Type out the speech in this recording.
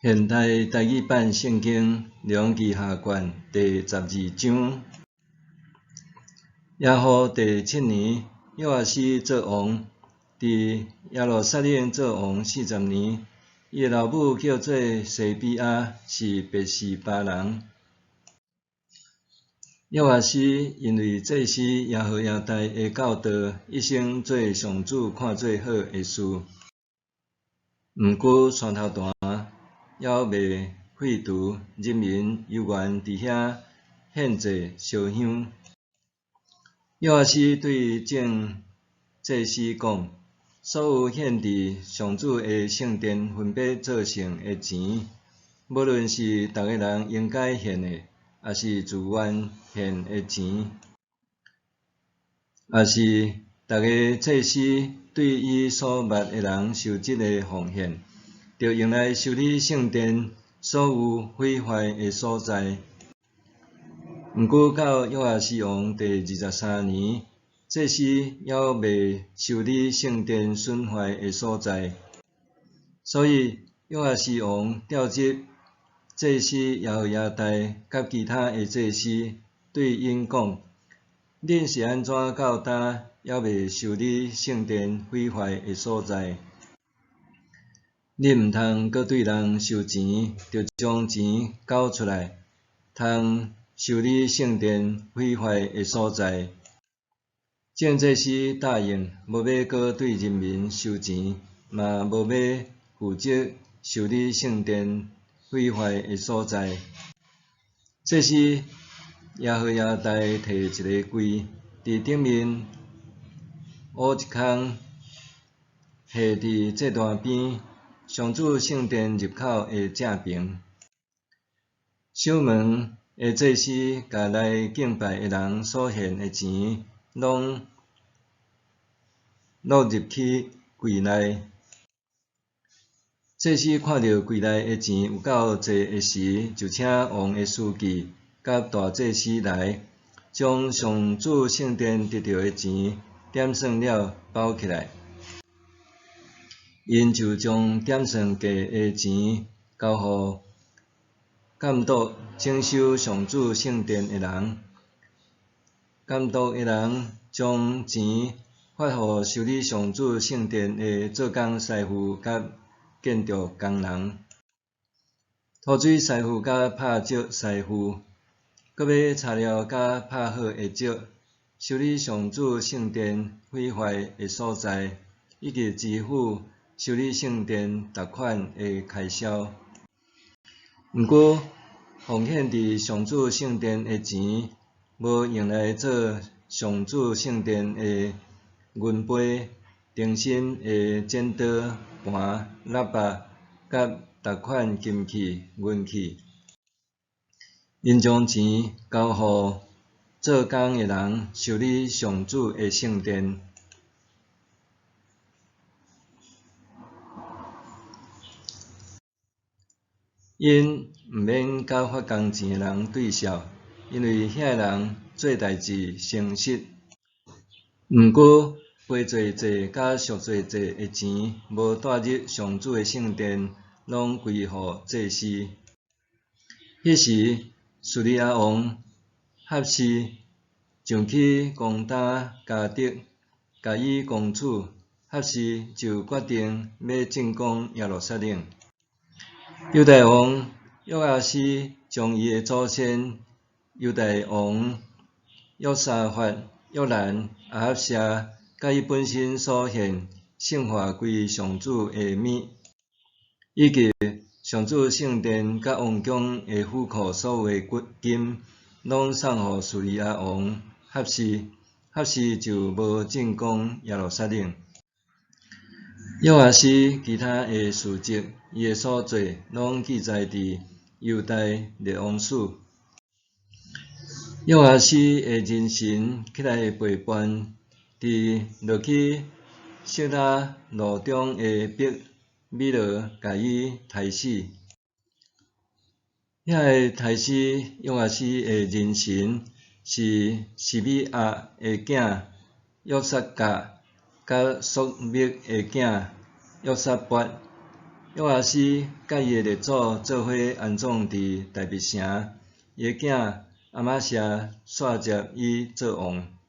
現代台語版聖經列王紀下卷第12章。耶戶第七年，約阿斯做王，佇耶路撒冷做王40年。伊的老母叫做西比亞，是別是巴人。約阿斯因為祭司耶何耶大的教導，一生做上主看做好的事。毋過山頭壇猶未廢除，人民猶原佇遐獻祭燒香。約阿斯對眾祭司講：所有獻佇上主的聖殿分別做聖的錢，無論是逐个人應該獻的，抑是自願獻的錢，抑是逐个祭司對伊所捌的人收集的奉獻，著用來修理聖殿所有毀壞的所在。毋過到約阿斯王第23年，祭司猶未修理聖殿損壞的所在，所以約阿斯王調集祭司耶何耶大佮其他的祭司，對𪜶講：恁是按怎到今猶未修理聖殿毀壞的所在？恁毋通閣對人收錢，著將錢繳出來，通修理聖殿毀壞的所在。眾祭司答應，無欲閣對人民收錢，嘛無欲負責修理聖殿毀壞的所在。祭司耶何耶大提一個櫃，佇頂面挖一空，下佇祭壇邊，上主聖殿入口的正爿。守門的祭司共來敬拜的人所獻的錢，攏落入去櫃內。祭司看著櫃內的錢有夠濟的時，就請王的書記佮大祭司來，將上主聖殿得著的錢點算了包起來。𪜶就將點算過的錢交予監督整修上主聖殿的人。監督的人將錢發予修理上主聖殿的做工師傅佮建築工人、塗水師傅佮拍石師傅，閣買柴料佮拍好的石，修理上主聖殿毀壞的所在，以及支付修理聖殿逐款的開銷。毋過，奉獻佇上主聖殿的錢，無用來做上主聖殿的銀杯、燈芯的剪刀、盤、喇叭，佮逐款金器、銀器。𪜶將錢交予做工的人修理上主的聖殿。𪜶毋免佮發工錢的人對數，因為遐个人做代誌誠實。毋過，賠罪祭佮贖罪祭的錢，無帶入上主的聖殿，攏歸予祭司。彼時，敘利亞王哈薛上去攻打迦特，共伊攻取。哈薛就決定欲進攻耶路撒冷。猶大王約阿斯將伊的祖先猶大王約沙法、約蘭、亞哈謝，佮伊本身所獻聖化歸上主的物，以及上主聖殿佮王宮的府庫所有的金，攏送予敘利亞王哈薛。哈薛就無進攻耶路撒冷。約阿斯其他的事蹟，伊的所做，攏記載佇猶大列王史。約阿斯的人神起來背叛，佇落去設拉路中的伯米羅共伊刣死。遐个刣死約阿斯的人神是示美亞的囝約薩甲，佮朔篾的囝約撒拔。約阿斯佮伊的列祖做伙安葬佇大覃城，伊的囝亞瑪謝紲接伊做王。